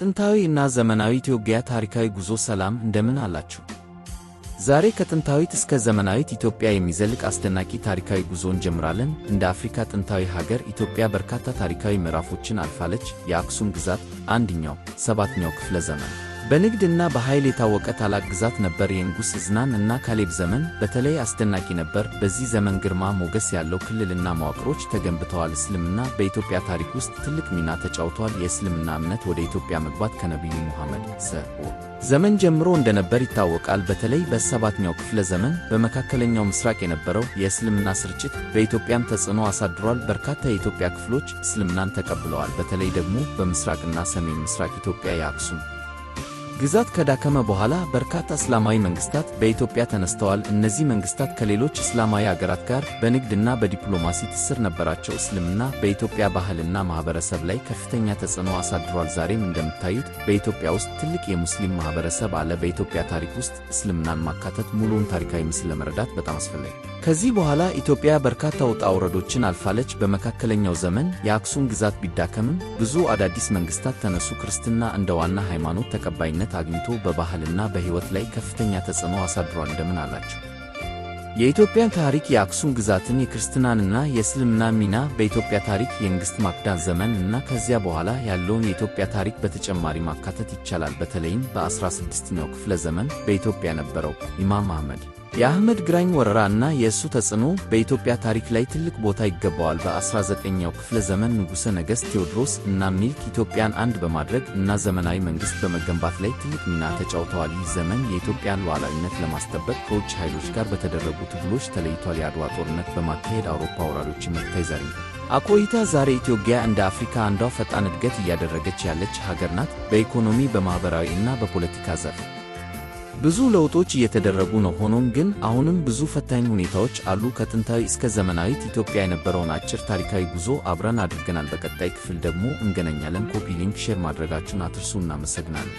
ጥንታዊ እና ዘመናዊ ኢትዮጵያ ታሪካዊ ጉዞ። ሰላም፣ እንደምን አላችሁ? ዛሬ ከጥንታዊት እስከ ዘመናዊት ኢትዮጵያ የሚዘልቅ አስደናቂ ታሪካዊ ጉዞ እንጀምራለን። እንደ አፍሪካ ጥንታዊ ሀገር ኢትዮጵያ በርካታ ታሪካዊ ምዕራፎችን አልፋለች። የአክሱም ግዛት አንደኛው ሰባተኛው ክፍለ ዘመን በንግድ እና በኃይል የታወቀ ታላቅ ግዛት ነበር። የንጉሥ እዝናን እና ካሌብ ዘመን በተለይ አስደናቂ ነበር። በዚህ ዘመን ግርማ ሞገስ ያለው ክልልና መዋቅሮች ተገንብተዋል። እስልምና በኢትዮጵያ ታሪክ ውስጥ ትልቅ ሚና ተጫውቷል። የእስልምና እምነት ወደ ኢትዮጵያ መግባት ከነቢዩ ሙሐመድ ሰ.ዐ.ወ ዘመን ጀምሮ እንደነበር ይታወቃል። በተለይ በሰባተኛው ክፍለ ዘመን በመካከለኛው ምስራቅ የነበረው የእስልምና ስርጭት በኢትዮጵያም ተጽዕኖ አሳድሯል። በርካታ የኢትዮጵያ ክፍሎች እስልምናን ተቀብለዋል። በተለይ ደግሞ በምስራቅና ሰሜን ምስራቅ ኢትዮጵያ። የአክሱም ግዛት ከዳከመ በኋላ በርካታ እስላማዊ መንግስታት በኢትዮጵያ ተነስተዋል። እነዚህ መንግስታት ከሌሎች እስላማዊ አገራት ጋር በንግድና በዲፕሎማሲ ትስስር ነበራቸው። እስልምና በኢትዮጵያ ባህልና ማህበረሰብ ላይ ከፍተኛ ተጽዕኖ አሳድሯል። ዛሬም እንደምታዩት በኢትዮጵያ ውስጥ ትልቅ የሙስሊም ማህበረሰብ አለ። በኢትዮጵያ ታሪክ ውስጥ እስልምናን ማካተት ሙሉውን ታሪካዊ ምስል ለመረዳት በጣም አስፈላጊ። ከዚህ በኋላ ኢትዮጵያ በርካታ ውጣ ውረዶችን አልፋለች። በመካከለኛው ዘመን የአክሱም ግዛት ቢዳከምም ብዙ አዳዲስ መንግስታት ተነሱ። ክርስትና እንደ ዋና ሃይማኖት ተቀባይነት አግኝቶ በባህልና በሕይወት ላይ ከፍተኛ ተጽዕኖ አሳድሯል። እንደምን አላችሁ? የኢትዮጵያን ታሪክ የአክሱም ግዛትን፣ የክርስትናንና የእስልምና ሚና በኢትዮጵያ ታሪክ፣ የንግሥት ማክዳን ዘመን እና ከዚያ በኋላ ያለውን የኢትዮጵያ ታሪክ በተጨማሪ ማካተት ይቻላል። በተለይም በ16ኛው ክፍለ ዘመን በኢትዮጵያ የነበረው ኢማም አህመድ የአህመድ ግራኝ ወረራ እና የእሱ ተጽዕኖ በኢትዮጵያ ታሪክ ላይ ትልቅ ቦታ ይገባዋል። በ19ኛው ክፍለ ዘመን ንጉሠ ነገሥት ቴዎድሮስ እና ምኒልክ ኢትዮጵያን አንድ በማድረግ እና ዘመናዊ መንግሥት በመገንባት ላይ ትልቅ ሚና ተጫውተዋል። ይህ ዘመን የኢትዮጵያን ሉዓላዊነት ለማስጠበቅ ከውጭ ኃይሎች ጋር በተደረጉ ትግሎች ተለይቷል። የአድዋ ጦርነት በማካሄድ አውሮፓ ወራሪዎችን መክታ ዛሬ አቆይታ ዛሬ ኢትዮጵያ እንደ አፍሪካ አንዷ ፈጣን እድገት እያደረገች ያለች ሀገር ናት። በኢኮኖሚ፣ በማኅበራዊ እና በፖለቲካ ዘርፍ ብዙ ለውጦች እየተደረጉ ነው። ሆኖም ግን አሁንም ብዙ ፈታኝ ሁኔታዎች አሉ። ከጥንታዊ እስከ ዘመናዊት ኢትዮጵያ የነበረውን አጭር ታሪካዊ ጉዞ አብረን አድርገናል። በቀጣይ ክፍል ደግሞ እንገናኛለን። Copy link፣ share ማድረጋችሁን አትርሱ። እናመሰግናለን።